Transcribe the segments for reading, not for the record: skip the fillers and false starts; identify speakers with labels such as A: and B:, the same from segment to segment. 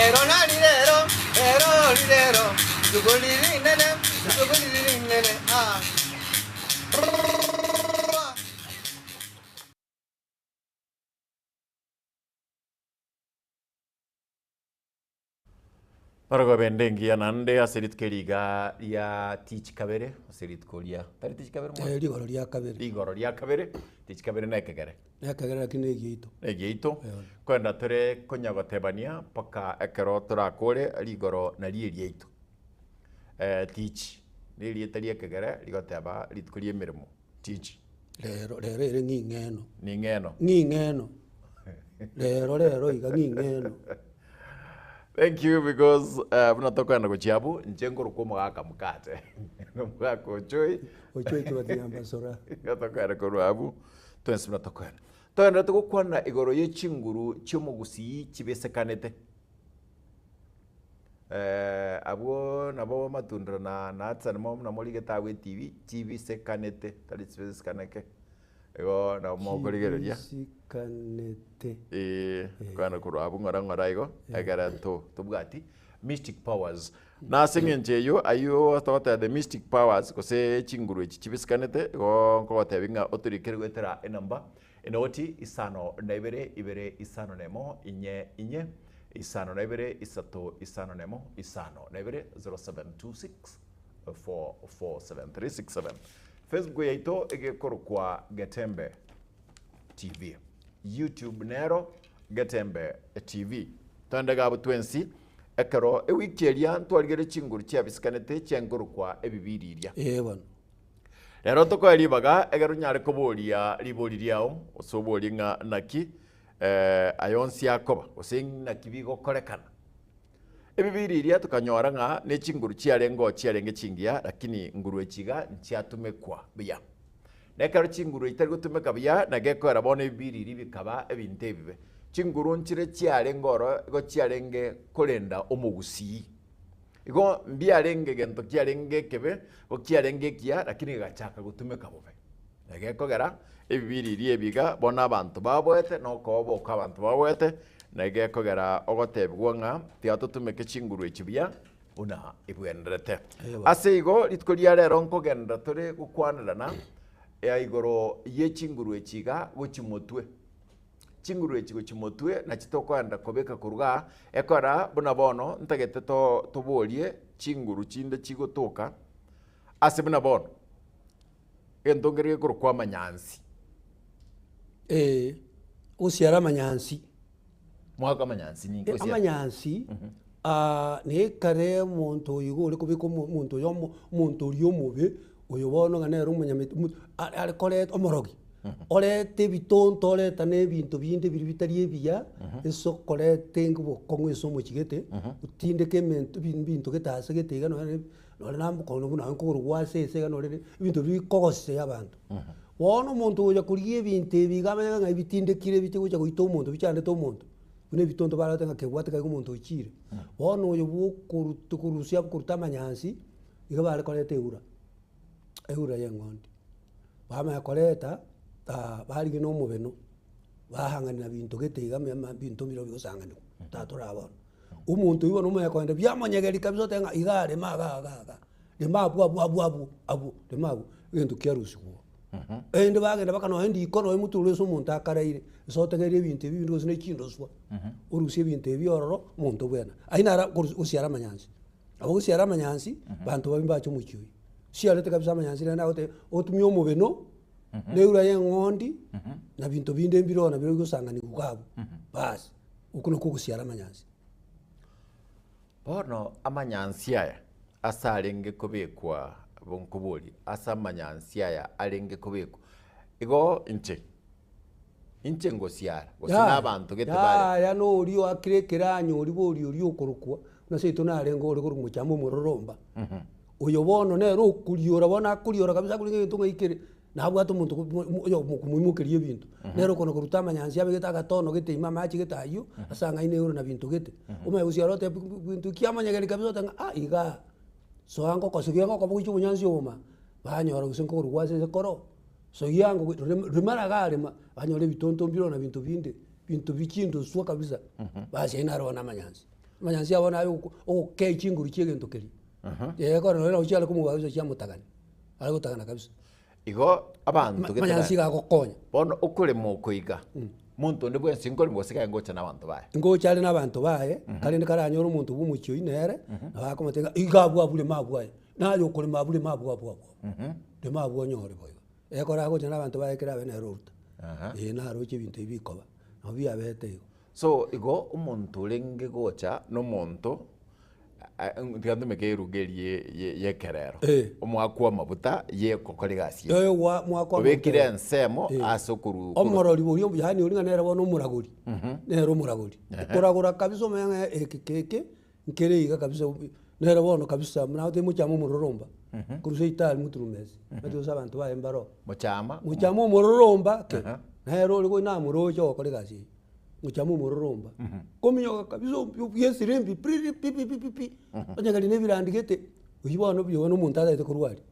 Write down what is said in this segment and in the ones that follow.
A: Rero nari rero, rero rirero, rituko riri rinene, rituko riri rinene, ah. Brrrr.
B: Barabwo bende engiya naende ase rituko eri iga ria tichi kabere, ase rituko ria, tari tichi kabere mwana?
C: Eh, rigoro ria kabere.
B: Rigoro ria kabere, tichi kabere na ekegere.
C: Na ekegere lakini na egiaito.
B: Na egiaito, kwenda tore konya gotebania mpaka ekero torakore rigoro nario eriaito. Tichi, na erieta ria ekegere rigoteba rituko ria emeremo, tichi.
C: Rero, rero ere ng'ing'eno.
B: Ning'eno.
C: Ng'ing'eno. Rero rero iga ng'ing'eno.
B: Thank you because eh, buna tokoenda gochia abwo, inche nkorokwa omogaka mokate. Omogaka Ochoi.
C: Ochoi Kibati Nyambasora.
B: Iga tokoenda korwa abwo, twensi buna tokoenda. Togenderete gokwana igoro ye chinguru chi'omogusii chibesekanete. Eh, abwo nabo matundero na na Hudson mo buna morigete abwo etibi, chibisekanete, tari chibisekaneke. Igo nabo mokorigereria.
C: Chibisikanete.
B: Eeh, kwana korwa abwo ng'ora ng'ora igo, ekere to tobwati mystic powers. Na ase eng'encho eyio, ayio togoteba the mystic powers gose chinguru echi chibisikanete, igo nkogotebia ng'a otorikere goetera enamba enoti isano na ibere ibere isano na emo inye inye isano na ibere isato isano na emo isano na ibere 0726 447367. Facebook yaito egekorokwa Getembe TV. YouTube nero Getembe TV. Toende iga abwo twensi ekero ewiki eria ntwarigere chinguru chiabisikanete chiankorokwa ebibiriria.
C: Ee bono.
B: Rero tokoe ribaga ekero onyare koboria ribori riao gose oborie ng'a naki eh, aya onsi akoba gose naki bigokorekana. Ebibiriria tokanyora ng'a ne chinguru chiarengeo chiarenge chingiya, lakini nguru echi iga nchiatumekwa buya. Na ekero chinguru echi chitari gotumeka buya, na gekoera bono ebibiriri bikaba ebinto ebibe. Chinguru nchire chiarenge oro igo chiarenge korenda omogusii. Igo mbiarenge gento kiarenge ekebe, igo kiarenge ekiya, lakini gegachaka gotumeka bobe. Na gekogera ebibiriri ebi iga bono abanto baboete na okoboka abanto baboete, na gekogera ogotebigwa ng'a tiga totumeke chinguru echi buya buna ebwenerete. Ase igo rituko ria rero nkogenderera tore gokwanerana igoro ye chinguru echi iga gochia motwe. Chinguru echi gochia motwe nachi tokoenda kobeka korwa igaa, ekora buna bono ntagete to toborie chinguru chinde chigotoka ase buna bono. Egento nkere gekorokwa amanyansi.
C: Ee, osiare amanyansi.
B: Mwaka amanyansi ninki osiare?
C: Amanyansi, na ekare omonto oyo iga ore kobeka omo omonto oyo omo omonto oria omobe, oyo bono ng'a nere omonyamete omo are are koreta omorogi, orete ebitonto oreta na ebinto binde biria bitari ebiya, ase okoreta enga obokong'u ase omochie gete, otindeke emento ebi ebinto gete ase gete iga nonye. Nonye na omokono buna nkogoro gwa ase ense iga nonye ne ebinto bikogosea abanto. Bono omonto ogocha korigia ebinto ebi iga amanye ng'a ebitindekire biche gocha goita omonto bichandete omonto, buna ebitonto barete ng'a kebwate kaiga omonto ochiire. Bono oyo bwa okoruta korusia koruta amanyansi, iga bare koreta eura, eura ya eng'ondi. Bamanya koreta, barigia na omobeno, bahang'ani na binto gete iga ama ebinto mbire bigosang'aniwa, tatora bono. Omonto oyio bono omanye kogenda biamonyegeria kabisa otebe ng'a iga rema iga iga iga, rema abwo abwo abwo abwo abwo, rema abwo, egento kiarusigwa oo. Erinde bagenda mpaka nonye riko nonye motwe ase omonto akaraire, ase otegerere ebinto ebi binde gose ne chindoswa, orusie ebinto ebi ororo, omonto obwena. Ayio naro akorusia gosiara amanyansi. Nabo gosiara amanyansi, banto babi mbache omochie oyio. Siarete kabisa amanyansi naende agotebia, otumie omobeno, na eura ya eng'ondi, na binto binde mbire oo nabio bigosang'anigwa iga abwo, baas. Okwo nakwo ogosiara amanyansi.
B: Bono amanyansi aya ase arenge kobekwa, nkoborie, ase amanyansi aya arenge kobekwa, igo inche, inche ngosiara, gose na abanto gete bare.
C: Yaya noria oakire ekeranyo oria bori oria okorokwa, buna seito narenge ore korokwa mochama omororomba. Oyo bono nere okoriora bono akoriora kabisa akorigia egento ng'ai kere. Nabwate omonto oyokomoimokeria ebinto, nere okona koruta amanyansi abegete agatono gete ime amache gete ayio, ase ang'aina igoro na binto gete. Omanye gosiara otebe pi pi binto kiamonyegeri kabisa oteba ng'a ah igaa, soa ngokosogia ngokoba gochia obonyansi obo ma, banyora gose nkogoro kwa ase ase koro, sogia ango rema rema riaga arema, banyora ebitonto mbire na binto binde, binto bichindoswa kabisa, basi ayio naro bono amanyansi. Amanyansi aya bono aye oko ogokei chinguru chia egento keria. Eh ekero nonye nabo chiare komobua kabisa chiamotagani, are gotagana kabisa.
B: Igo abanto gete
C: Amanyansi iga agokonya.
B: Bono okorema oko iga, monto onde bwensi nkorema gose kaye ngocha na abanto baye.
C: Ngocha are na abanto baye, karende karanyore omonto bwa omochie oyio nere, nabo akomotebia ng'a iga abwo abwo rema abwo aye, naye okorema abwo rema abwo abwo abwo abwo, rema abwo onyore boigo. Ekero agocha na abanto baye ekero abe nere oruta, eh naroche ebinto ebi bikoba, nabo biabete igo.
B: So igo omonto orenge gocha na omonto tiga ntumeke eruga eria ye- ye ekerero,
C: Eh.
B: omoakwa amabuta ye gokora egasi eye.
C: Eh, gwa- mwakwa
B: Obekire
C: amabuta.
B: ensemo
C: Eh.
B: ase okoru
C: Omorori boria omuya yaani oria ng'a nere bono omoragori, nere omoragori. Okoragora kabisa omanye ng'a eke keke, nkere iga kabisa nere bono kabisa buna otebe mochame omororomba, korwa seitari moturumesi, omanyete gose abanto baye mbaro.
B: Mochama.
C: Mochame omororomba ke, nere ore koi namoroche ogokora egasi eywo. Mochame omororomba, kominyoka kabisa obuya esirimbi piriri pi pi pi pi pi, onye kari na ebirandi gete, oywo bono buya bono omonto atagete korwaria,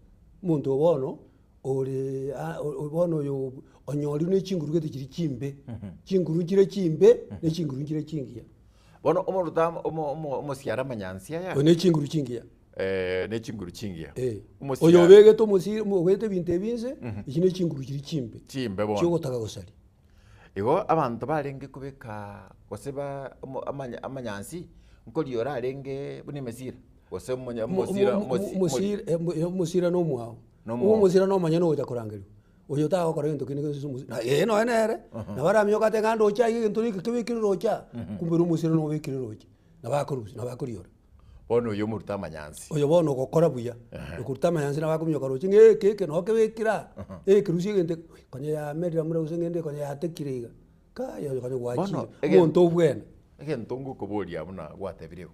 C: omonto oyo bono ore aa bono oyo onyorire na chinguru gete chiria chimbe, chinguru nchire chimbe, na echinguru nchire chingiya.
B: Bono omonto tama omo omo omosiara amanyansi aya.
C: Oyo na echinguru chingiya.
B: ne chinguru chingiya.
C: Eh.
B: Omosiara.
C: Oyo obegete omosi obegete ebinto ebi inse, echi na echinguru chiria chimbe.
B: Chimbe bono.
C: Chiogotaka gosaria.
B: Igo abanto barenge kobeka gose ba omo amanya amanyansi, nkoriora arenge buna emesira, gose omonya omosira omosi
C: Omosira omosira na omwao.
B: Nomwao.
C: Omosira nomonyene ogocha korangerigwa. Oyo tagokora gento kende gionsi ase omosira, na ee nonya nere, nabo araminyoke atebe ng'a ndoche aiga egento geke kebekire roche aa, kumbe ere omosira nobekire roche, nabo akorusia nabo akoriora.
B: Bono oyio omorute amanyansi.
C: Oyo bono ogokora buya, okoruta amanyansi nabo akominyoka roche ng'a eke eke noo kebekire aa, ekerusia egento eke, konya yamerire muna gose ng'ende konya yatekire iga, kai oyo konya gwachire,
B: Bono, ege-
C: omonto obwene.
B: Egento ngokoboria buna gwatebire igo,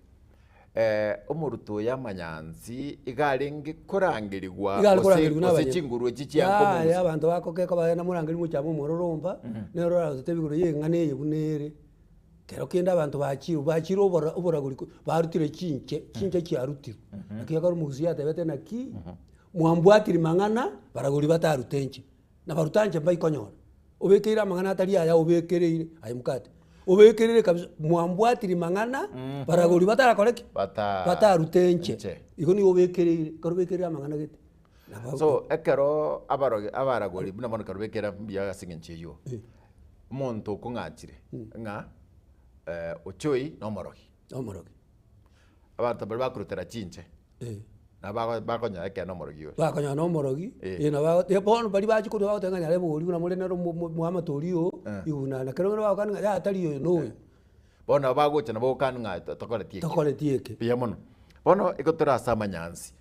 B: omoruto oyo amanyansi iga arenge korangerigwa
C: Iga are
B: gose
C: korangerigwa na
B: gose
C: abanyene.
B: chinguru echi
C: Yaya
B: chiakomogusa.
C: abanto bakogeka bagenda morangeria mochame omororomba, nere oragotebie igoro ya eng'ana eye buna ere. Kero kende abanto bachire bachire obora oboragori ko barutire chinche, chinche chiarutirwe. Naki ekero omogusii atebete naki, mwambwatiri mang'ana, baragori bataruta enche, na baruta nche mbaikonyora. Obekeire amang'ana atari aya obekereire aye mokate, obekereire kabisa mwambwatiri mang'ana, baragori batarakore ki?
B: Bata-
C: Bataruta enche.
B: enche.
C: Igo nigo obekereire, ekero obekereire amang'ana gete, nabo
B: So ekero abarogi abaragori buna bono ekero bekera mbuya ase eng'encho eywo, omonto okong'achire ng'a ochoi na omorogi.
C: Omorogi.
B: Abanto baria bakorutera chinche,
C: Eh.
B: nabo bago bakonyora ekero na omorogi ore.
C: Bakonyora na omorogi,
B: Eh.
C: eh nabo bago eh bono baria bachia korwa bagoteba ng'a nyarebe oria buna more nere omo omo omoamate oria oo,
B: Eh.
C: igo na na kero bagokana ng'a yaya tari oyo na oyo.
B: Bono nabo bagocha nabo ogokana ng'a to- tokoreti eke.
C: Tokoreti eke.
B: Mbuya mono. Bono igo tore ase amanyansi,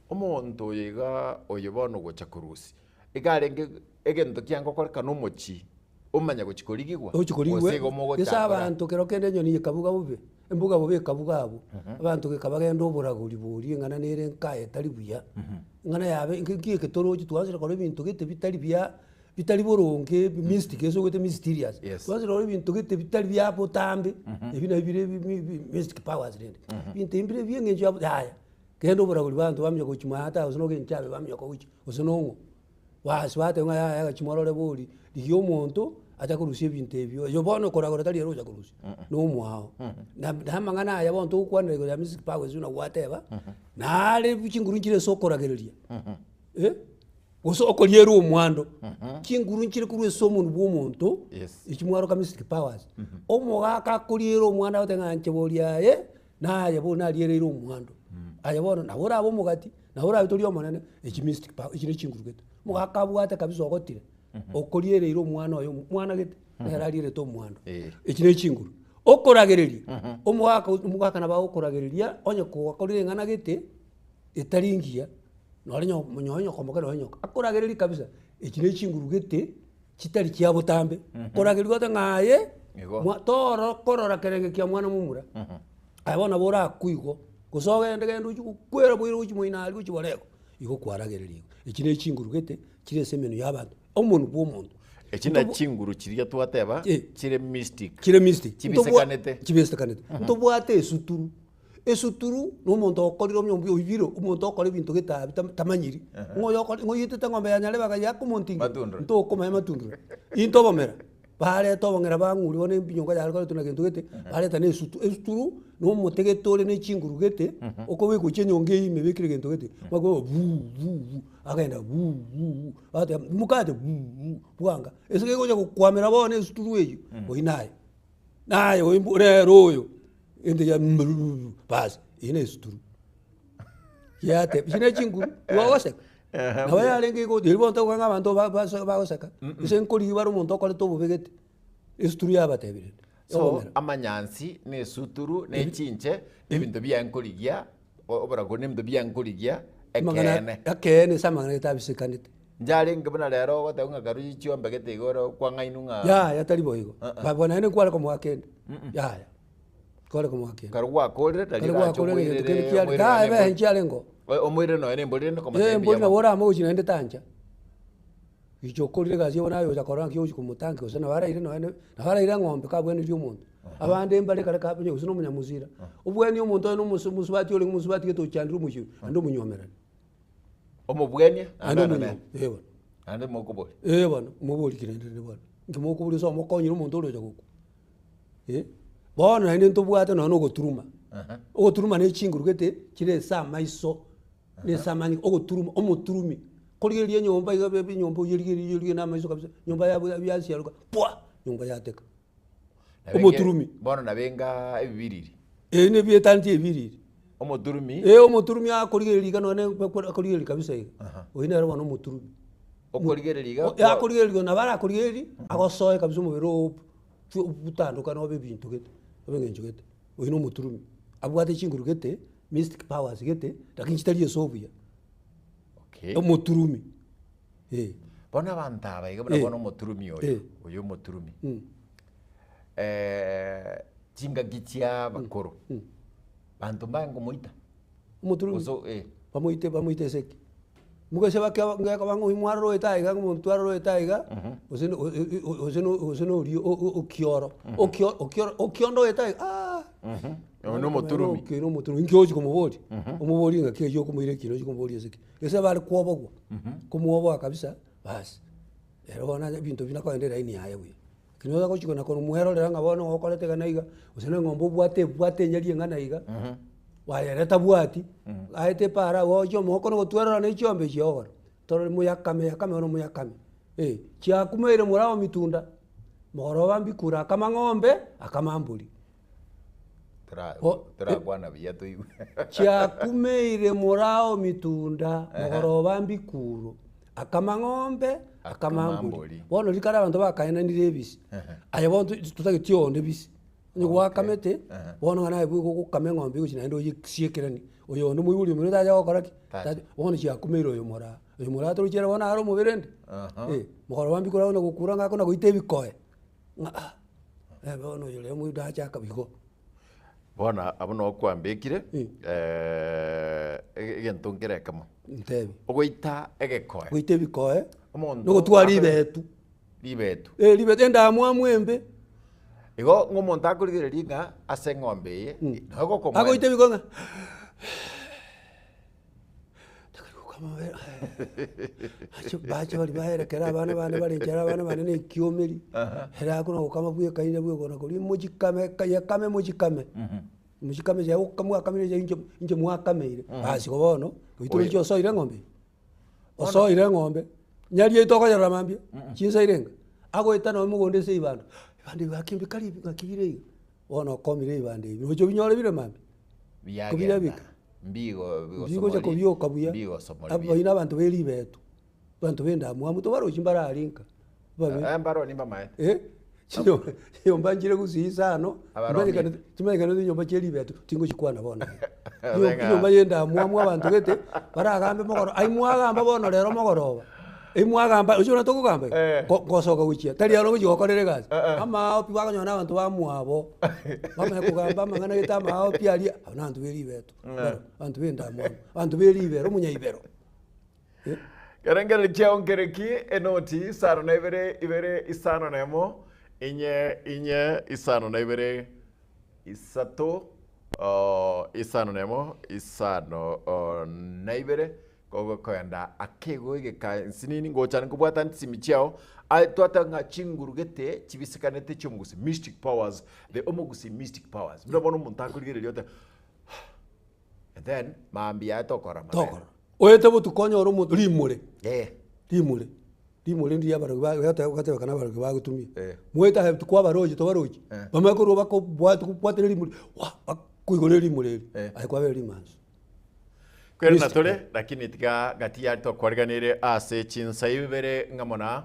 B: omonto oyo iga oyo bono ogocha korusia, iga arenge egento kiangokoreka na omochie, omanya gochia korigigwa,
C: Ochi korigwe,
B: gose igo
C: gese
B: mogochakora.
C: abanto kero kende enyoni ekabuga bobe, embuga bobe ekabuga abwo, abanto geka bagenda oboragori boria eng'ana nere nkaye etari buya, eng'ana yabe nki nki eke torochi twansire kora ebinto gete bitari bia bitari boronge mystic ase ogwete mysterious,
B: Yes.
C: twansire kora ebinto gete bitari bia botambe, ebi nabio bire bi bi bi mystic powers rende, ebinto ebi mbire bia eng'encho ya yaya, kende oboragori abanto bamanya gochia maate gose na ogencho abe bamanya gochia gose na ong'o. Bas bateba ng'a yaya gachia morore bori, rigia omonto acha korusia ebinto ebio, oyo bono okoragora tari ere ocha korusia, na omwao. Na na amang'ana aya bono togokwanera igoro ya mystic powers buna gwateba, nare chinguru nchire ase okoragereria, eh, gose okoriera omwando, chinguru nchire korwa ase omonwe bwa omonto,
B: Yes.
C: echi mwaroka mystic powers. Omogaka akoriera omwando agoteba ng'a inche bori aye, Naye bono nariereire omwando, aye bono nabo orabe omogati, nabo orabe tori omonene, echi mystic power, echi ne chinguru gete. Omogaka abwate kabisa ogotire, okoriereire omwana oye omwana gete, nere arierete omwando.
B: Eh.
C: Echi ne chinguru. Okoragereria, omogaka omogaka nabo agokoragereria, onye kogakorire eng'ana gete, etari engiya, nonye nyo nonye nyokomoke nonye nyoka, akoragereria kabisa, echi ne chinguru gete, chitari chia botambe, koragerigwa ota ng'a aye,
B: Igo.
C: mwa toro korora kerenge kia mwana momura, aye bono nabo orakwe igo, gose ogende gende ochie gokwera boira gochia moino aria gochia borego, igo kwaragererigwe. Echi ne chinguru gete, chire ase emenwa ya abanto, omonwe bwa omonto.
B: Echi na chinguru chiria twateba
C: Eh.
B: chire mystic.
C: Chire mystic.
B: Chibisekanete.
C: Chibisekanete. Ntobwate esuturu, Esuturu na omonto okorire omonyomba oibire, omonto okora ebinto gete abwo tam- tamanyiri, ng'a oyo okore ng'a oitete eng'ombe ya nyarebe akayaka omontinge,
B: Matundura.
C: ntokomanya matundura. Intobomera, bareta obong'ina bang'uria bono ebinyongo yare koretwa na gento gete, bareta na esutu esuturu. Na omote gete ore ne chinguru gete, okobekwa gochia enyongo eywo ime ebekire gento gete, bakoba vuu vuu vuu, agenda vuu vuu vuu, bateba mokate vuu vuu bwanga, ase kegocha gokwamera bono esuturu eywo, oywo naye, naye oyo mbu nere oyo, egento kia mrrrr bas, eywo na esuturu. Yate echio ne chinguru, igo ogoseka, nabo yarenge igo riria bono tokogamba ng'a abanto ba base bagoseka, gose nkorigia bare omonto okorete obobe gete, esuturu yabatebire rende,
B: So,
C: egomera.
B: amanyansi, na esuturu, na echinche, na ebinto biaye nkorigia, oboragori na ebinto biaye nkorigia,
C: Amang'ana
B: ekeene.
C: ekeene ase amang'ana gete abisekanete.
B: Njarenge buna rero ogoteba ng'a karu chiombe gete iga ore kwang'ainwa ng'a
C: Yaya tari boigo,
B: Uh-uh.
C: babo naende nkware komoa kende, yaya. Kware komoa kende.
B: Kare gwakorire tari
C: Kare
B: rache
C: gwakorire egento kende
B: omoirere
C: kiare
B: omoirere
C: tae
B: nonye
C: bee
B: embori.
C: nchiarengo.
B: Omoirere nonye na embori rende
C: Eh,
B: komotebia
C: embori
B: mbuya
C: nabo
B: mono.
C: orame gochia naende tancha. Gicha okorire egasi eye naye ocha korora naki ogochia komotanki gose nabo araire nonye na nabo araire eng'ombe kabwenerie omonto. Abande mbare kare ka onye gose na omonyamosira, obwanie omonto onye na omosu omosubati orenge omosubati gete ochandire omochie oyo, naende omonywomerane.
B: Omobwanie
C: Naende
B: naende ore
C: omonywo
B: nere.
C: eh bono.
B: Naende mokobori.
C: Eh bono, mobori ki naende rende bono. Nki mokoboria ase omokonyire omonto ore ocha gokwa. Eh, bono naende ntobwate nonya na ogoturuma, ogoturuma na echinguru gete chire ase amaiso, na ase amanyinga, ogoturuma omoturumi, korigereria enyomba iga ebe enyomba oyerigereria oyerigereria na amaiso kabisa, nyomba yabo yasiaroka pwa! Nyomba yateka. Omoturumi.
B: Bono nabo enga ebibiriri.
C: Ebi na ebietani ebiriri.
B: Omoturumi.
C: Eh omoturumi akorigereria iga nonye akorigereria kabisa iga, oyio nere bono omoturumi.
B: Okorigereria iga.
C: Akorigereria nabo arakorigereria, agosoe kabisa omobere oo otandokane obe ebinto gete, obe eng'encho gete, oyio na omoturumi. Abwate chinguru gete, mystic powers gete, lakini chitari ase obuya.
B: Okay.
C: Omoturumi, eh.
B: Bono abanto aba iga buna
C: Eh.
B: bono omoturumi oyo,
C: Eh.
B: oyo omoturumi, chingaki chia abakoro, banto mbaye nkomoita?
C: Omoturumi?
B: Gose eh.
C: Bamoite bamoite ase ki? Mogese bake ngeko bang'o oywo mwarora oete aiga ng'a omonto twarora oete aiga, gose no gose no gose no oria okioro, okio okioro okiondo oete aiga aah.
B: Oyo na omoturumi.
C: Okio na omoturumi, inki ogochi komoboria? Omoborie ng'aki eywo okomoira ekina ochi komoboria ase ki? Gese bare kwobogwa, komwoboa kabisa, baas, ere bono aye ebinto buna kogenda eraini yaye buya. Lakini onya gochi kona komwerorera ng'a bono okorete iga na iga, gose na eng'ombe obwate ebwate enyari eng'ana iga, wayere tabwati, aete epaara agwo oche omogoko na gotwerora na echiombe echi ogora, torore moyakame yakame bono moyakame, eh. Chiakumeire morao mitunda, mogoroba mbikura akama ng'ombe, akama mbori.
B: Torakwana buya toigwe.
C: Chiakumeire morao mitunda, mogoroba mbikuro, akama ng'ombe, akama mbori. Bono rikare abanto bakaenanire ebisi, aye bono totageti onde bisi, onye gwakamete, bono ng'a naye bweka ogokama eng'ombe egochi naende oyesiekeranie, oyo onde moibori omino tacha gokora ki? Tacha, bono chiakumeire oyo moraa, oyo moraa torochi ere bono are omobere ende, mogoroba mbikuro agona gokura ng'a akona goita ebikoe. Ng'a ah, eh bono oyo rero moyuda achaka igo.
B: Bono abwo noo kwambekire, egento nkere ekemo.
C: Ntebi.
B: Ogoita egekoe.
C: Goita ebikoe,
B: Omonto
C: nogotwara
B: akore-
C: ribetu.
B: Ribetu.
C: Eh ribetu endamwamu embe.
B: Igo ng'a omonto akorigereria ng'a ase eng'ombe eye, nabo egokomoenia.
C: Agoita ebikoe ng'a. Bache baria baerekera abana bane bare nchara abana bane na ekiomeri, ere akona gokama bwekaine bwekona koria mochikame yakame mochikame, mochikame chiaye mwakamire chiaye inche inche mwakameire, basi igo bono, oitwe
B: Oye.
C: roche osoire eng'ombe eye, osoire eng'ombe, nyari yaito okoyerora mambia, chinsa irenga, agoeta nonye mogondo ase ebibando, ebibando ebi gaki mbikari ebi ng'aki bire iga, bono okomire ebibando ebi, roche obinyore bire mambia.
B: Biagenda.
C: Kobirabeka.
B: Mbigo
C: Mbigocha
B: bigosomori
C: kobioka buya.
B: mbigosomori
C: Aba
B: buya.
C: baino abanto be ribetu, abanto be endamwamu tobarochi mbarare nka, babe.
B: Eh, mbaroni mbamaete.
C: Eh, chinyomba chinyomba nchire gusii isano,
B: Abaromi.
C: chimanyekanete chimanyekanete chinyomba chia ribetu, tingochikwana bono iga.
B: Abe ng'a-
C: Enyomba ya endamwamu abanto gete, baragambe mogoro ai mwagamba bono rero mogoroba, Eyio mwagamba, ochio buna tokogamba iga,
B: Eh.
C: ko- gosoka gochia, tari aro ogochia gokorera egasi.
B: Eh, eh.
C: Amaao pi bakonyora na abanto bamwabo, bamanye kogamba amang'ana gete amaao pi aria, abwo na abanto be ribeto,
B: Eh.
C: abanto be endamwamu, abanto be ribero, omonyaibero. Eh.
B: Kerengererio kiao nkereki, enoti isano na ibere ibere isano na emo, inye inye isano na ibere isato, isano na emo isano na ibere. Kogokoenda akego egeka nsinini ngocha nkobwatani chisimi chiao aye twateba ng'a chinguru gete chibisekanete chi'omogusii mystic powers the omogusii mystic powers buna bono omonto akorigereria oteba and then mambia aye tokora amabere.
C: Tokora. Oete botuko onyore omonto rimore,
B: Eh.
C: rimore, rimore ndiria abarogi ba goteba gotebekana abarogi bagotumia.
B: Eh.
C: Moete aye botuko kwabaroche tobarochi,
B: Eh.
C: bamanye korwa bakobwati kobwatera rimore waa bakoigora rimore erio,
B: Eh.
C: aye kwabera rimanso.
B: Kwerina tore, lakini tiga gati yari tokwariganire ase chinsa ibere ng'amo na.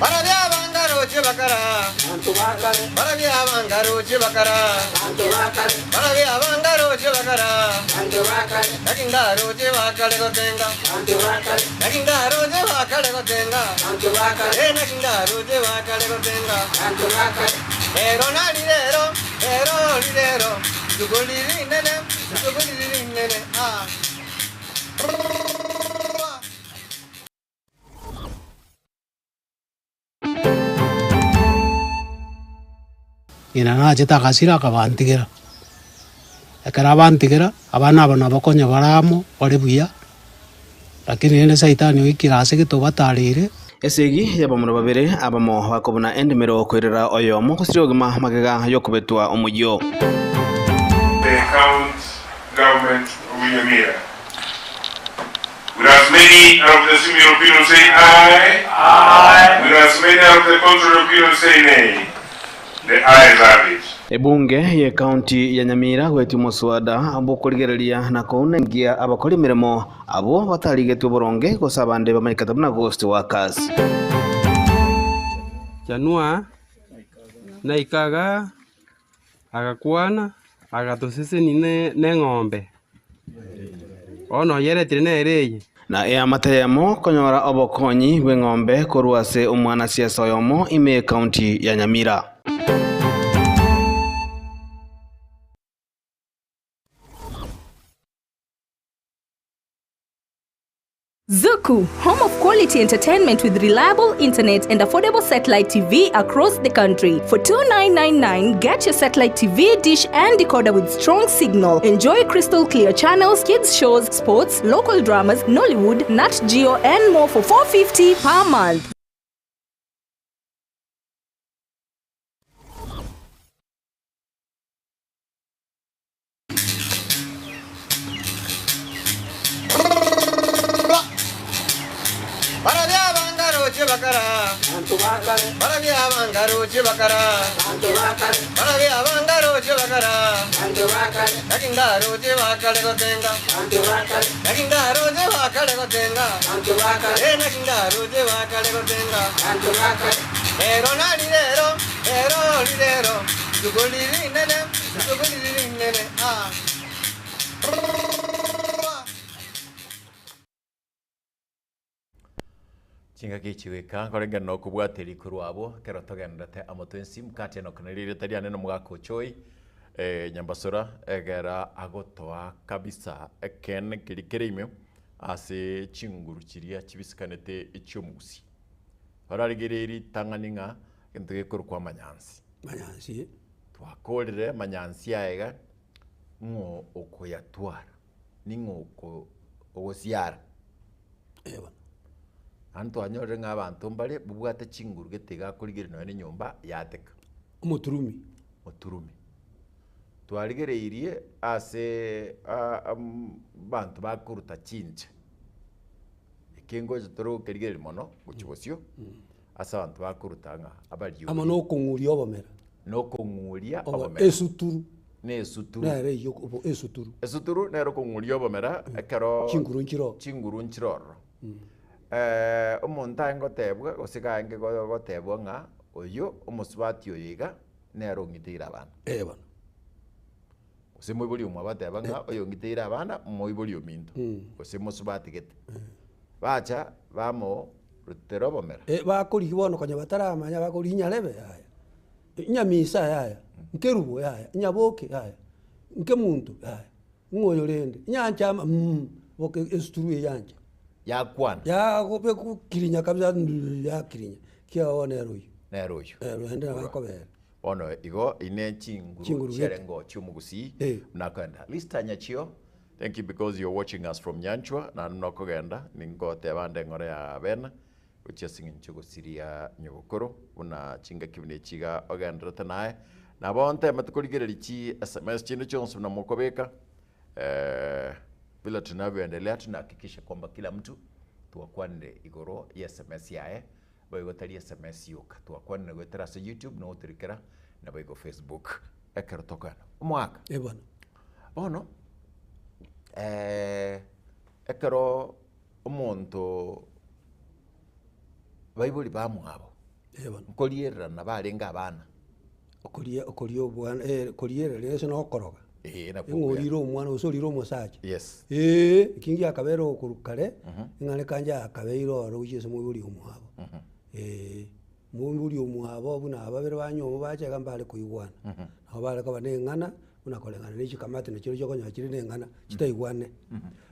A: Barabia abangaroche bakara, barabia abangaroche bakara, barabia abangaroche bakara, naki ngaroche bakare gotenga, naki ngaroche bakare gotenga, eh, naki ngaroche bakare gotenga. Rero nari rero, rero rirero, rituko riri rinene, rituko riri rinene, ah.
D: Ng'ina nachete agasira akabantigera. Ekero abantigera, abana aba nabo konya bare amo, bare buya, lakini rende saitani oikire ase gete obatareire.
E: Esegi y'abamura babere abamo bakobuna endemero koirera oyomo gosiria obogima magega y'okobetwa omoyio.
F: The county government of Nyamira. Will as many of the similar opinion say aye? Aye. Will as many of the contrary opinion say nay? The ayes have it.
E: Ebunge y'ecounty ya Nyamira goetia omoswada bw'okorigereria na kounengia abakori emeremo abwo batarigetwe boronge gose abande bamanyekete buna ghost workers.
G: Chanua naika igaa agakwana agatosesenia ne neng'ombe, bono oyeretire nere eye.
E: Na eamate eyemo konyora obokonyi bw'eng'ombe korwa ase omwanasiasa oyomo ime y'ecounty ya Nyamira.
H: Zuku, home of quality entertainment with reliable internet and affordable satellite TV across the country. For 2999, get your satellite TV, dish and decoder with strong signal. Enjoy crystal clear channels, kids shows, sports, local dramas, Nollywood, Nat Geo and more for 450 per month.
A: Barabia abangaroche bakara, barabia abangaroche bakara, barabia abangaroche bakara, naki ngaroche bakare gotenga, naki ngaroche bakare gotenga, eh, naki ngaroche bakare gotenga. Rero nari rero, rero rirero, rituko riri rinene, rituko riri rinene, ah.
B: Chingaki echi goika nkoreng'ana na okobwata rikuru abwo ekero togenderete amo twensi mokati enoka neri erieta riane na omogaka Ochoi eh, Nyambasura egera agotoa kabisa ekeene keria kere ime ase chinguru chiria chibisikanete echi'omogusii. Orarigererie ritang'ani ng'a egento gekorokwa amanyansi.
C: Manyansi eh.
B: Twakorire amanyansi aya iga, ng'o okoyatwara? Ning'o oko ogosiara?
C: Eh bono.
B: Naende twanyorire ng'a abanto mbare babwate chinguru gete iga akorigereria nonya na enyomba yateka.
C: Omoturumi.
B: Omoturumi. Twarigereirie ase abanto bakoruta chinche. Eke ngocha tore gokerigereria mono gochia bosio, ase abanto bakoruta ng'a abariori.
C: Amo na okong'uria obomera.
B: Na okong'uria
C: Obo-
B: obomera.
C: Esuturu.
B: Na esuturu.
C: Nere eyio obo- esuturu.
B: Esuturu nere okong'uria obomera ekero
C: Chinguru nchiroo.
B: chinguru nchire ororo. Omonto aye ngotebwa gose kaenge gotebwa ng'a oyo omosubati oyo iga nere ong'iteire abana.
C: Eh bono.
B: Gose moibori omwabo ateba ng'a oyo ong'iteire abana moibori ominto gose mosubati gete. Bacha bamorutera obomera.
C: Eh bakorigia bono konya bataramanya bakorigia nyarebe yaya, nyamisa yaya, nkerubo yaya, nyaboke yaya, nkemunto yaya, ng'o oyo rende, nyanchama mh, boka esuturu eye yancha.
B: Yakwana.
C: Yagokirinya kabisa yakirinya, kiagera bono nere oyio.
B: Nere oyio.
C: Nere naende nabo akobera.
B: Bono igo ine chinguru
C: Chinguru
B: chiare
C: gete.
B: ngo chi'omogusii
C: Eh.
B: buna akogenda. Lister Nyachio, thank you because you're watching us from Nyanchwa, naende buna okogenda ningoteba ande eng'ora ya bena gochia ase eng'encho gosiria nyogokoro buna chingaki buna echi iga ogendererete naye. Nabo ntemete korigereria chi sms chinde chionsi buna mokobeka Vile tunavyoendelea tunahakikisha kwamba kila mtu twakwanire igoro ye sms yaye, boigo tari sms yoka, twakwanire goetera ase YouTube na goturikera naboigo Facebook ekero tokoenda. Omogaka,
C: Eh bono.
B: bono ekero omonto baibori bamwabo
C: Eh bono.
B: nkoriererana barenge abana.
C: Okoria okoria obwana eh korierera ase na okoroga.
B: Ee, nakwo
C: Ng'a
B: okuya.
C: orire omwana gose orire omosacha.
B: Yes.
C: Eeh, eki ngiakabeire okorwa kare, ng'a reka akabeire oro gochia ase moibori omwabo. Eeh, moibori omwabo buna babere banyomwa bacha iga mbare koigwana. Nabo bare koba na eng'ana, buna koreng'ana na chikamati nachio chokonyora chire na eng'ana, chitaigwane.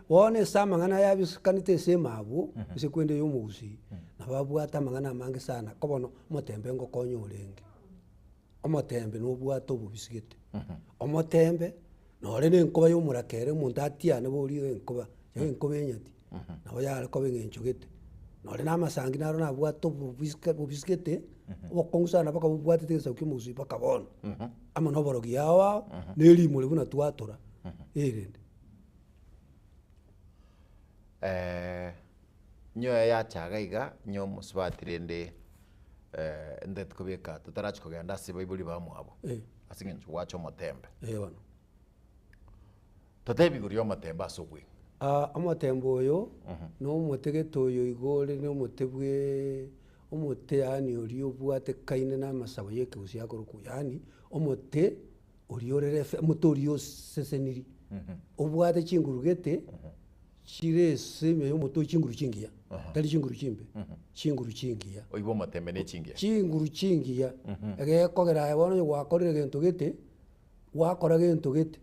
C: Bono ase amang'ana aya abisekanete ase emabwo, ase ekwende ya omogusii, nabo abwate amang'ana amange sana, ko bono omotembe ngokonya orenge. Omotembe nobwate obobisigete, omotembe nore na enkoba ya omorakera omonto atiane borie enkoba, yaani enkoba enyati, nabo yare koba eng'encho gete. Nore na amasangi naro nabwate obobisike obobisigete, obokong'u sana mpaka bobwatete egesaku kia omogusii mpaka bono, amo na oborogi ao ao, na erimori buna twatora, eh rende.
B: Nyoyo yachaga iga, nyo omosubati rende ntagete kobeka totarachi kogenda ase baibori bamwabo, ase eng'encho gwacha omotembe.
C: Eh bono.
B: Totebi igoro ya omotembe ase obweng'u.
C: Omotembe oyo, na omote gete oyo igo ore na omote bwe omote yaani oria obwatekaine na amasabo ya ekegusii akorokwa yaani omote oria ore refe omote oria oseseniri, obwate chinguru gete. Chire ase ime y'omote o chinguru chingiya, tari chinguru chimbe, chinguru chingiya.
B: Oibe omotembe ne chingiya.
C: Chinguru chingiya, egekogera aye bono onye gwakorire gento gete, gwakora gento gete,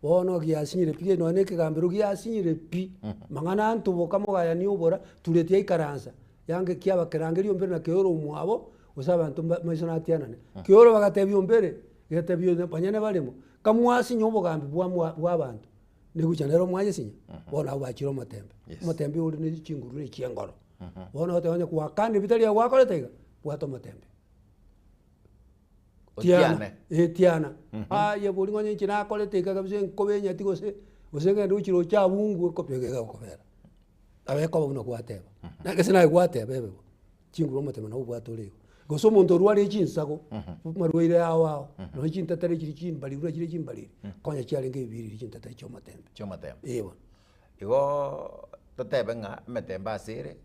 C: bono giasinyire pi nonya na ekegambero giasinyire pi, mang'ana antoboka mogayani obora, tureti yaikaransa, yange kiaba kerangeria ombere na keoro omwabo, gose abanto mba maiso natianane. Keoro bagatebia ombere, getebia onye banyene baremo, kamwasinya obogambi bwa mwa bwa abanto. Negocha nere omwayesinya, bono abwo bachire omotembe.
B: Yes.
C: Omotembe ore ne chinguru ne chiengoro. Bono ogoteba onye gwakanire bitari aye gwakorete iga, bwata omotembe. Tiana,
B: Otiane.
C: eh tiana. Aye bori ng'a onye inche nakorete iga kabisa enkobe enyati gose, gose ngende gochia roche abwo ngwe ekobe iga egokobera. Nabo ekoba buna gwateba. Na gese naye gwateba ebe bo. Chinguru omotembe nabo obwate ore igo. Gose omonto orwarire chinsago, amarwaire ao ao, nonya chintatare chiri chimbariri buna chire chimbariri, konya chiarenge ebibiriri chintatare chia omotembe.
B: Chia omotembe.
C: Ee bono.
B: Igo totebe ng'a emetembe ase ere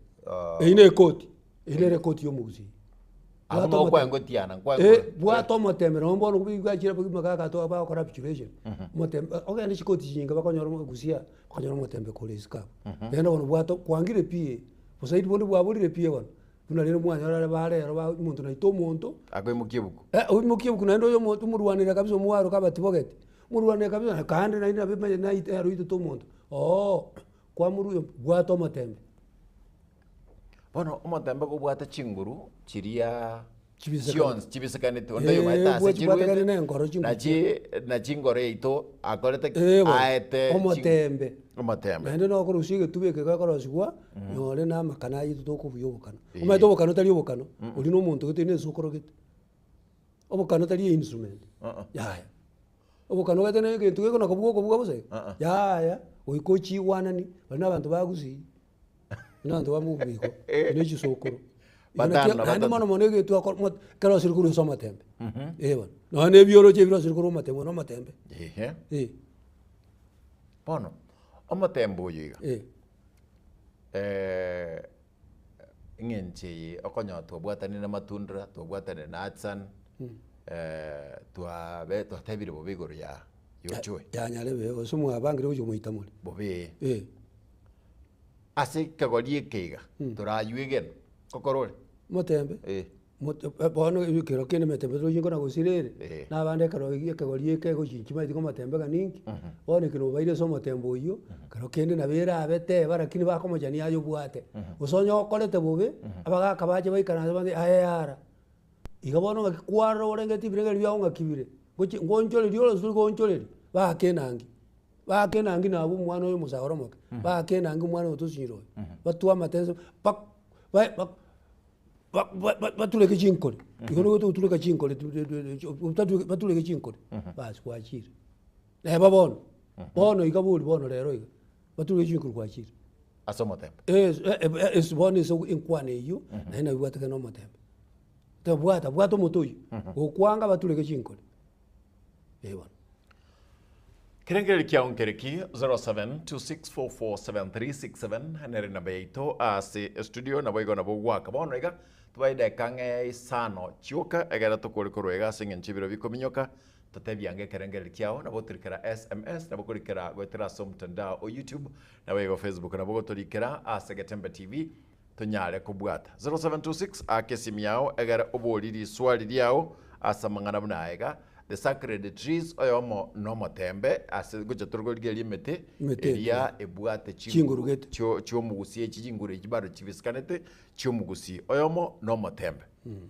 C: Eyio na ekoti, eyio nere ekoti ya omogusii.
B: Abwo
C: Bwata
B: noo
C: omotembe.
B: kwangotiana, nkwango-
C: Eh, bwata omotembe nonye bono bwachire magaka to bagokora arbitration, omotembe ogende chikoti chinyinge bakonyora omogusia, bakonyora omotembe kore isiko abwo. Naende bono bwata kwangire pi eh, obosaidi bonde bwaborire pi bono. Buna rende mwanyora are barero ba omonto naito omonto.
B: Akoimokia ebuku.
C: Eh, oimokie ebuku naende oyo omonto omorwanere kabisa omwaro kabatibogeti, omorwanere kabisa na kande naende nabo emanye naite aroitete omonto, ooh kwamorwa bwata omotembe.
B: Bono omotembe kobwate chinguru chiria
C: Chibisekanete.
B: chionsi chibisekanete onde oyomaete
C: Eh,
B: ase
C: bwa chibwatekane
B: chiruete
C: na enkoro chinguru
B: nachi nachi engoro yaito akorete ki?
C: Eh bono,
B: Aete chi-
C: omotembe.
B: omotembe.
C: Naende nokorusia egetuba eke gekorosiwa, nore na amakana aywo tokobuya obokano.
B: Eh.
C: Omanyete obokano tari obokano, oria na omonto gete na esokoro gete. Obokano tari einstrument,
B: Uh-uh.
C: yaya. Obokano gete na egento gekona kobuga okobuga bosa igo,
B: Uh-uh.
C: yaya, goika ochiigwanani, baria na abanto ba gusii, na abanto ba mobiko, na echisokoro.
B: Batano na
C: Naende
B: batato.
C: mono mono egento akoro mo kerosire korwa ase omotembe, eh bono. Nonya na ebioroche ebirosire korwa omotembe, oyo na omotembe.
B: Ehe.
C: Eh.
B: Bono, omotembe oyo iga,
C: Eh.
B: eng'encho eye okonyora twabwatanire na Matundura, twabwatanire na Hudson, twabe twatebire bobe igoro ya ya Ochoe.
C: Ya Nyarebe gose mwabangire gochia komoita more.
B: Bobe.
C: Eh.
B: Ase ekegori eke iga, toraywe egeno, ngokora ore?
C: Omotembe?
B: Eh.
C: Mote bono ekero kende emetembe toroche nkona gosira ere,
B: Eh.
C: na abande ekero egi ekegori eke egochinchi maeti komotembe ng'a ninki, bono ekero obaire ase omotembe oywo, kero kende nabo erabe teba lakini bakomochani aye obwate. Gose onye okorete bobe, abagaka bache baikaranse bande aye yara. Iga bono ng'aki kwarora orengeti ebirengererio biago ng'aki bire, ngochi ngoonchoreria ore gose tori goonchoreria, baake enangi, baake enangi nabwo omwana oyo omosae ore omoke, baake enangi omwana oyo tosinyire oyo, batwe amateso bak ba bak batureke chinkore, igo nigo togotureka chinkore batureke chinkore, bas gwachire. Neba bono, bono iga bori bono rero iga, batureke chinkore gwachire.
B: Ase omotembe.
C: Ase bono ase enkwana eywo, naende nabo ebwatekane na omotembe. Tabwata, bwata omote oywo, gokwanga batureke chinkore, eh bono.
B: Kerengererio kiao nkereki 0726447367 nere namba yaito ase estudio nabo igo nabo ogwaka bono iga tobae edageka ang'e isano chioka egere tokore korwa iga ase eng'encho ebiro bikominyoka totebie ange ekerengererio kiao nabo otorikera sms nabo okorikera goetera ase omotandao o youtube nabo igo facebook nabo ogotorikera ase Getembe TV tonyare kobwata 0726 aka esimi yao egere oborie riswali riao ase amang'ana buna aya iga The sacred trees oyomo nomotembe ase gocha tore korigereria emete
C: Emete
B: eria ebwate
C: Chinguru gete.
B: chio chiomogusi echi chinguru echi bado chibisikanete chiomogusi oyomo nomotembe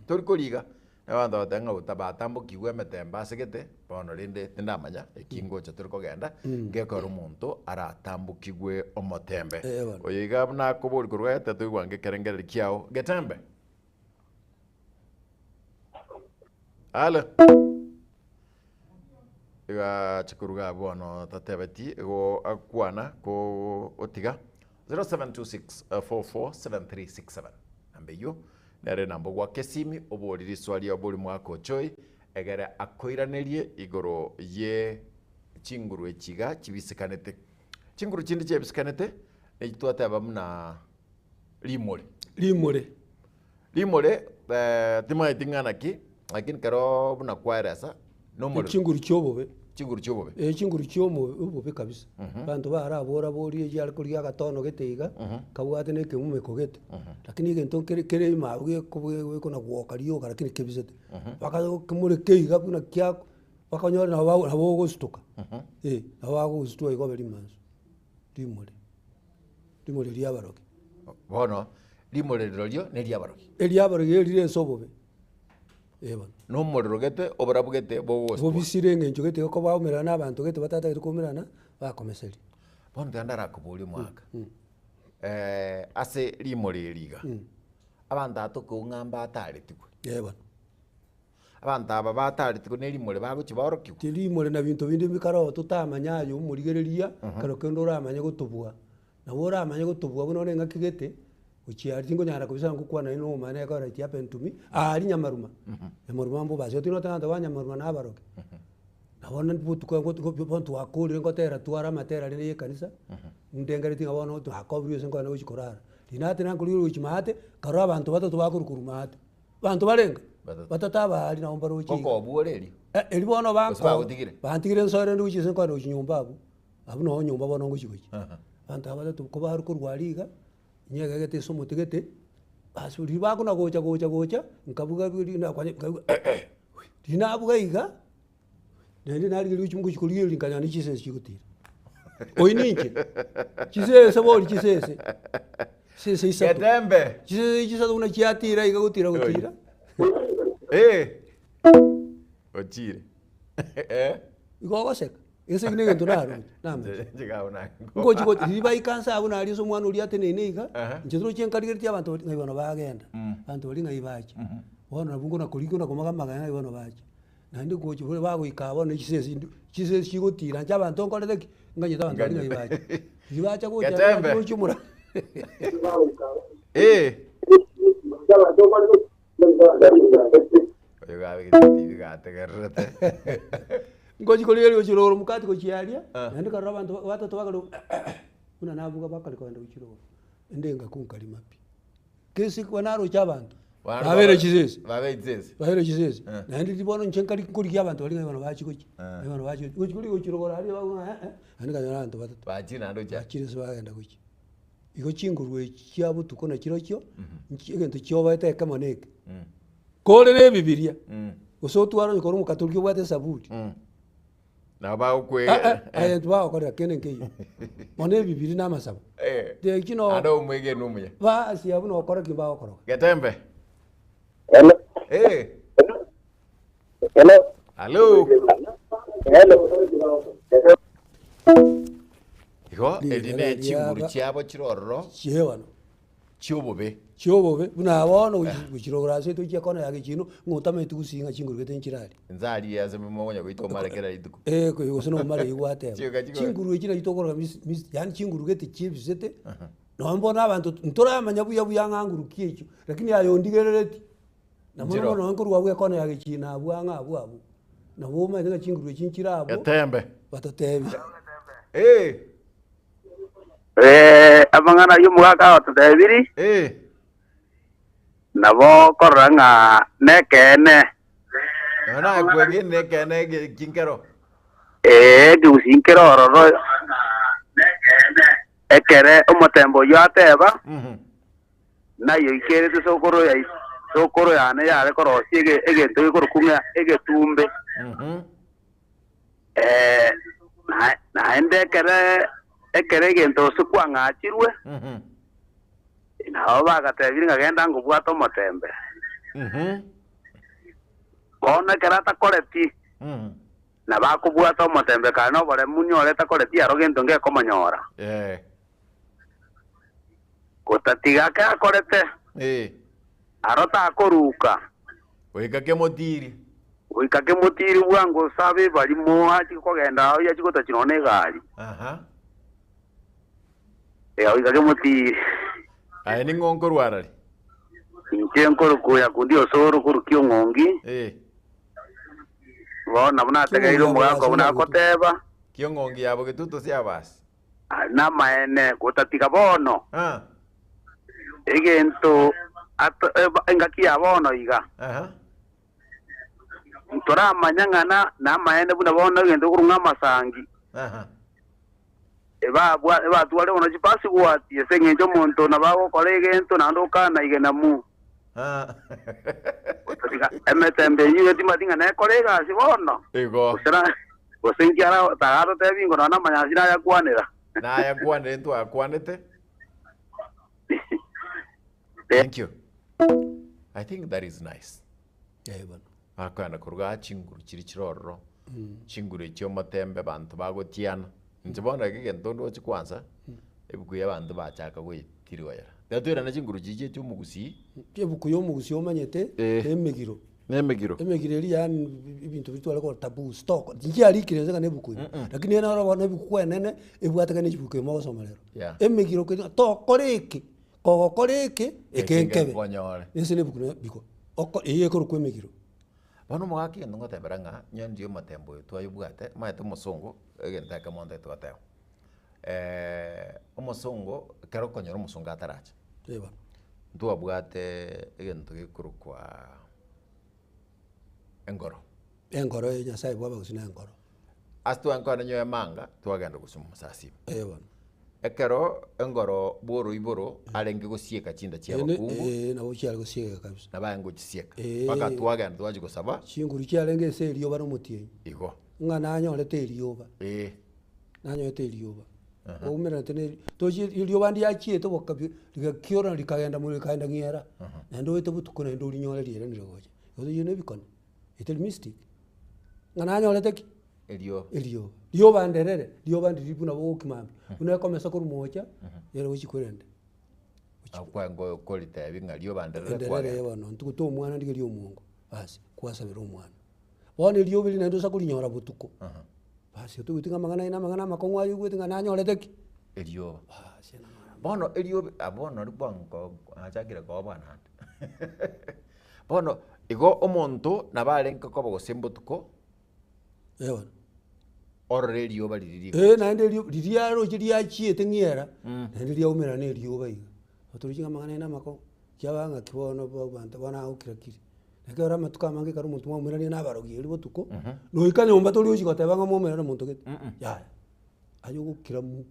B: tori koriga Abanto bagateba ng'a gota batambokigwe emetembe ase gete, bono rende tindamanya eki ngocha tore kogenda, ngekore omonto aratambokigwe omotembe.
C: Eh, bono.
B: Oyo iga buna akoboria korwa gete toigwange ekerengererio kiao getembe. Alo. Iga ache koruga abwo bono tatebeti igo akwana ko otiga 0726447367 namba eywo nere namba ogwaka esimi obori riswali riao bori mwaka ochoi egere akoiranerie igoro ye chinguru echi iga chibisikanete. Chinguru chinde chiebisikanete nechi twateba buna rimore.
C: Rimore.
B: Rimore timaeti ng'a naki, lakini kero buna kwaeresa nomorero.
C: Chinguru chia obobe.
B: Chinguru chia obobe.
C: Eh, chinguru chia omo obobe kabisa. Abanto barabora borie echi are korigia agatono gete iga, kabwate na ekemumeko gete, lakini egento nkere kere ime abwo gekobe gekona gwoka rioka lakini kebisete. Mpaka okemureke iga buna kia bakonyore nabo bago nabo ogostuka, eh, nabo bagogostua igo obe rimansu, rimore, rimore ria abarogi.
B: Bono rimore rirorio neriabarogi.
C: Eriabarogi erire ase obobe, eh bono.
B: Na omorero gete, oborabu gete bogoswa.
C: Bobisire eng'encho gete oko baumerana na abanto gete batatagete koumerana, bakomeseria.
B: Bono tiga ndarakoborie omwaka, ase rimore eri iga, abanto aba tokoung'a mbataretigwe.
C: Eh bono.
B: Abanto aba bataretigwe ne rimore bagochia baorokigwe.
C: Tirimore na binto binde bikare oo totamanya aye omorigereria, ekero kende oramanye gotobua. Nabo oramanye gotobua buna ore engaki gete, gochia aria tingonyara kabisa ngokwana naende nomanye ekero it happened to me, aria nyamaruma, nyamaruma mbobasi otari noteba abanto ba nyamaruma nabarogi. Na bono botuko bono twakorire ngotera tware amatera rende ya ekanisa, ndengereti ng'a bono twakobirwe ase nkogenda gochia korara. Riria natena nkorigereria gochia maate, nkarora abanto batato bakorwa korwa maate. Abanto barenge?
B: Batato.
C: Batato abaria nabo mbaroche iga.
B: Gokobua ore erio?
C: Eh, erio bono
B: Gose
C: banko
B: bagotigire?
C: bantigire nsoe rende gochia ase nkogenda gochia nyomba abwo. Abwo noo nyomba bono ngochia gochia. Abanto aba batato kobarwa korwa aria iga, nyegegete ase omote gete, bas riria bakona gocha gocha gocha, nkabuga nkaigwa riria nabuga iga, naende narigereria gochia ngochia korigereria nkanyora ne chisese chigotira. Oyio ninche, chisese bori chisese, chisese isato,
B: Getembe.
C: chisese chisato buna chiatira iga gotira gotira.
B: Eh. Ochire. Eh.
C: Igo ogoseka. Gese eki negento naroche, namanya.
B: Inche iga buna
C: Ngochi gochi riria baika nse abwo naria ase omwana oria ateneine iga,
B: Aha.
C: inche toroche nkarigeretie abanto baria ng'ai bono bagenda, abanto baria ng'ai bacha. Bono nabwo nkona korigia kona komaga amagena ng'ai bono bacha. Naende ngochi buna bagoika abwo bono chisese inde chisese chigotira inche abanto nkorete ki? Nganyete abanto baria ng'ai bacha. Riria bacha gocha
B: Getembe.
C: roche omora
B: Eh. Oyo gabegete TV gategererete.
C: Ngochi korigereria gochia rogoro mokati gochia aria,
B: Ah.
C: naende nkarora abanto ba- batato bakare buna nabuga bakare kogenda gochia rogoro, ende ngakwa nkarima pi. Kese ekero naroche abanto, babere chisese,
B: Babere chisese.
C: babere chisese,
B: Eh.
C: naende riria bono inche nkari nkorigia abanto baria ng'a bono bachia gochia,
B: Eh.
C: ng'a bono bachia gochia, gochia korigia gochia rogoro aria babu ng'a eh eh, naende nkanyora abanto batato.
B: Bachire naende gochia.
C: Bachire ase bagenda gochia. Igo chinguru echi chia botuko nachirochio, nchi egento chiobaete ekemo na eke. Kore na ebibiria, gose otware onye kore omokatoliki obwate esaburi.
B: Nabo bagokwe
C: Eh, eh, aye ntibagokorera kende nkeiyo. Bono ebibiri na amasabo.
B: Eh.
C: Eki no
B: Ande omwegeni omuya.
C: basi abwo nokora ki bagokoroga.
B: Getembe.
I: Hello.
B: Eh.
I: Hello.
B: Hello.
I: Hello.
B: Igo eri ne
C: Rigena
B: chinguru
C: riaba.
B: chiabo chirororo
C: Chiebano.
B: chiobobe.
C: Chiobobe buna bono gochirogora ase tochia kona ya gechino ng'a otamanyeti gusii ng'a chinguru gete nchirari.
B: Inse aria ase mokonya goita omare kera rituko.
C: Eh, gose na omare igo gwateba.
B: Chioka chiko-
C: Chinguru echi nachi tokorora mis- mis- yaani chinguru gete chiebisete, nonye bono abanto ntoramanya buya buya ng'a nguru ki echio, lakini aye ondigerereti, na mono
B: Nchiro.
C: mono nonye nkorwa abwo ekona ya gechino abwo ang'e abwo abwo, nabo omanyete ng'a chinguru echi nchire abwo,
B: Getembe.
C: batotebi.
B: Eh.
I: Eh, amang'ana ayio omogaka agototebirie,
B: Eh.
I: nabo okorora ng'a nekeene.
B: Nonya nakwegene ekeene eki nkero.
I: Ee, ekegusii nkere ororo ekere omotembe oyio ateba, nayoikeretwe sokoro yai sokoro yane yare korosia ege egento gekorokwa ng'a egetumbe. Eh, na- naende ekere ekere egento gose kwang'achirwe, nabo bagatebire ng'a genda ngobwate omotembe. Bono ekero atakoreti, nabo akobwata omotembe kare na oboremu nyore takoreti aro gento ngekomonyora.
B: Eh.
I: Gotatiga ake akorete,
B: Eh.
I: aro takoruka.
B: Goika kemotiri.
I: Goika kemotiri bwango sabe ebarimo achie kogenda ao yachie gotachia nonya na egari.
B: Aha.
I: Ee, goika kemotiri.
B: Aye ning'o nkorwa arari?
I: Inche nkorokwa Yakundi Osoro korwa Kiong'ongi.
B: Eh.
I: Bono nabo nategereire omogaka obwo nagoteba.
B: Kiong'ongi yabo getutu sia abasi.
I: Aye namaene, gotatiga bono.
B: Ah.
I: Egento ato, eba, engaki ya bono iga.
B: Aha.
I: Ntoramanya ng'a na, namaene buna bono egento korwa ng'a amasangi.
B: Aha.
I: Ebabwa, ebatware bono chipasiguati ase eng'encho omonto nabo agokora egento naende okana igena mu.
B: Ah.
I: Gotatiga emetembe eyio etimati ng'a nekore egasi bono.
B: Igo.
I: Gose na, gose inki ara tagatotebi ingo nonya namanyasi nayakwanera.
B: Nayakwanire ntwakwanete. Thank you. I think that is nice.
C: Eh, bono.
B: Bakoenda koruga aa chinguru chiria chire ororo, chinguru echio omotembe abanto bagotiana. Inche bono iga egento ndoche kwanza, ebuku ya abanto bachaka goetirigoyera. Tiga toirane chinguru chiria chia omogusii.
C: Ebuku ya omogusii omanyete,
B: Eh.
C: na emegiro.
B: Na emegiro.
C: Emegiro eria yaani ebinto biria tware korora taboo stock, nchiarikire inse ng'a na ebuku ime, lakini ere naro bono ebuku enene ebwatekane na chibuku ime ogosoma rero.
B: Yeah.
C: Emegiro keri tokora eke, kogokora eke, eke
B: Eke
C: nkebe.
B: nkonyore.
C: Ase na ebuku na biko, oko eywo ekorokwa emegiro.
B: Bono omogaka egento ngotebera ng'a onye ndiyo omotembe oyo twayobwate, omanyete omosongo, egento ekemo ntagete goteba, omosongo ekero okonyora omosongo ataracha,
C: Eba.
B: ntwabwate egento gekorokwa engoro.
C: Engoro eye Nyasaye bwaba gose na engoro.
B: Ase twankwana nyowe emanga, twagenda gose omosasima.
C: Ee bono.
B: Ekero engoro bw'oroiboro arenge gosieka chinda chia
C: Ene
B: abakungu,
C: ee nabo chiare gosieka kabisa.
B: nabo arenge gochisieka.
C: Ee.
B: Mpaka twagenda twachia gosaba.
C: Chinguru chiarenge ase erioba na omotienyi.
B: Igo.
C: Ng'a nanyorete erioba.
B: Ee.
C: Nanyorete erioba. Oumererete na eri tochi erioba ndiachiete boka pi rigakiora rikagenda mono rikaenda ng'era, naende oete botuko naende orinyore riarenire gocha. Igo eyio na ebikone, etari mystic. Ng'a nanyorete ki?
B: Erioba.
C: Erioba. Rioba nderere, rioba ndiri buna bogokia mambia, buna ekomesa korwa moocha, ere gochia korende.
B: Akwango koritebi ng'a rioba nderere
C: Nderere
B: kwagenda.
C: bono, ntuguta omwana ndigerie omongo, basi, kwasabera omwana. Bono erioba eri naende osa korinyora botuko, basi otoigweti ng'a amang'ana aye na amang'ana amakong'u aye oigwete ng'a nanyorete ki?
B: Erioba.
C: Basi namang'ana
B: Bono erioba, ah bono riria kwango nachakire koba bwana ande. Bono, igo omonto nabo arenge koba gose mbotuko,
C: Eh bono.
B: orore erioba riria
C: Eh naende erio riria aroche riachiete ng'iera, naende riaumerana na erioba iga. Otorochi ng'a amang'ana aye namakong'u, kiaba ng'aki bono bo abanto bono agokira kiri. Ekero amatuko amange ekero omonto mwaumeranie na abarogi erio botuko, noika nyomba tori gochi goteba ng'a mwaumerana na omonto gete, yaya. Aye ogokira mu.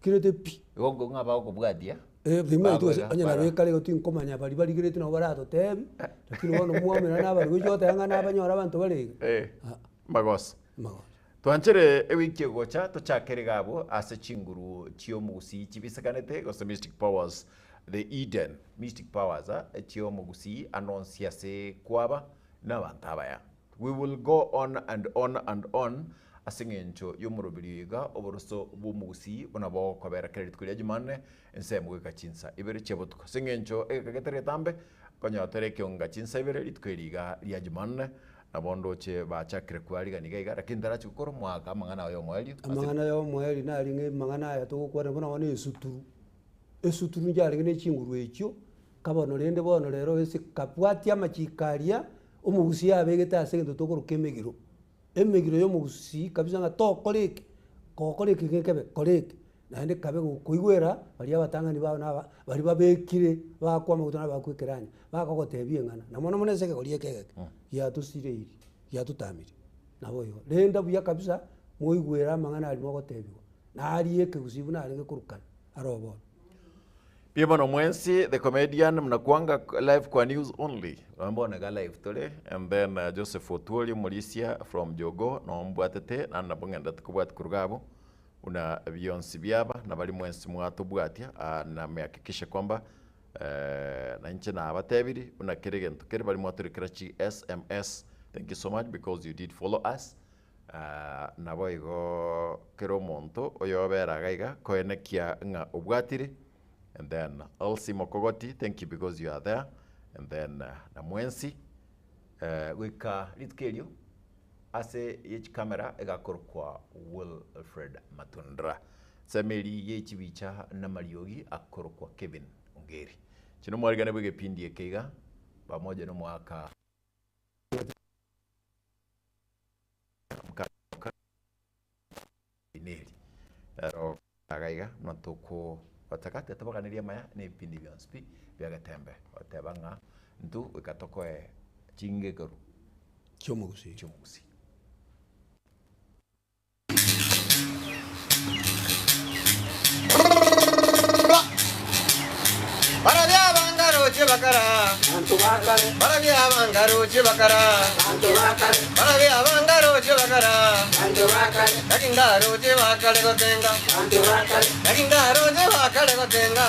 C: Kirete pi.
B: Igo nko ng'a bagokobwatia.
C: Eh, timanyeti gose
B: Bagoiga
C: onye
B: bara.
C: nabo ekare igo tinkomanya baria barigeretie nabo baratotebi, lakini bono mwamera nabari gochia goteba ng'a nabanyore abanto bare iga.
B: Eh,
C: Aa.
B: magoso.
C: Magoso.
B: Twanchere ewiki egocha tochakere iga abwo ase chinguru chi'omogusii chibisekanete gose mystic powers the Eden mystic powers chi'omogusii anonsi ase kwaba nabanto abaya. We will go on and on and on ase eng'encho y'omoroberio iga oboroso bw'omogusii buna bogokobera kera rituko ria Jumanne ensemo goika chinsa ibere chia botuko. Ase eng'encho egeka getari getambe konyora tore ekeonga chinsa ibere rituko eri iga ria Jumanne nabo ndoche bachakire kwarigania iga iga lakini ntarachi gokora omwaka amang'ana aye omoerio ase
C: Amang'ana ya omoerio nari ng'a amang'ana aya togokwana buna bono esuturu, esuturu nchiarenge na echinguru echio, Nka bono rende bono rero ase kabwatia amachiko aria, omogusii abegete ase egento tokoroka emegiro. Emegiro ya omogusii kabisa ng'a tokora eke, gokora eke gekebe, kora eke. Naende kabe gokoigwera baria abatang'ani bao na aba baria babekire bakwa amaguta na abakwa ekeranya, bakogotebia eng'ana. Na mono mono ase ekegori eke egeke, giatosireiri, giatotamire. Nabo igo. Renda buya kabisa, moigwere amang'ana aria mogotebiwa, naria ekegusii buna arenge korukana, aro bono.
B: Mbuya mono mwensi, the comedian mnakuanga live kwa news only. Nonya bono iga live tore and then Joseph Otwori omorisia from Jogoo noo mbwatete naende nabo ng'endete kobwatia koruga abwo buna bionsi biaba na baria mwensi mwatobwatia na mehakikishe kwamba na inche nabatebirie buna kera egento kere baria mwatorekera chi sms thank you so much because you did follow us. Naboigo kera omonto oyobera iga iga koenekia ng'a obwatire, and then Elsie Mokogoti thank you because you are there, and then na mwensi goika rituko erio ase ye chikamera egakorokwa Wilfred Matundra, ensemo eria ye chibicha na amariogi akorokwa Kevin Ongeri. Inche nomwarigani bw'egepindi eke iga pamoja na omwaka. Neri ero iga iga buna tokogotaka tetobaganirie amaya na ebipindi bionsi pi bia getembe goteba ng'a intwe goika tokoe chingegero
C: Chi'omogusii.
B: chi'omogusii.
A: Barabia abangaroche bakara, barabia abangaroche bakara, barabia abangaroche bakara, naki ngaroche bakare gotenga, naki ngaroche bakare gotenga.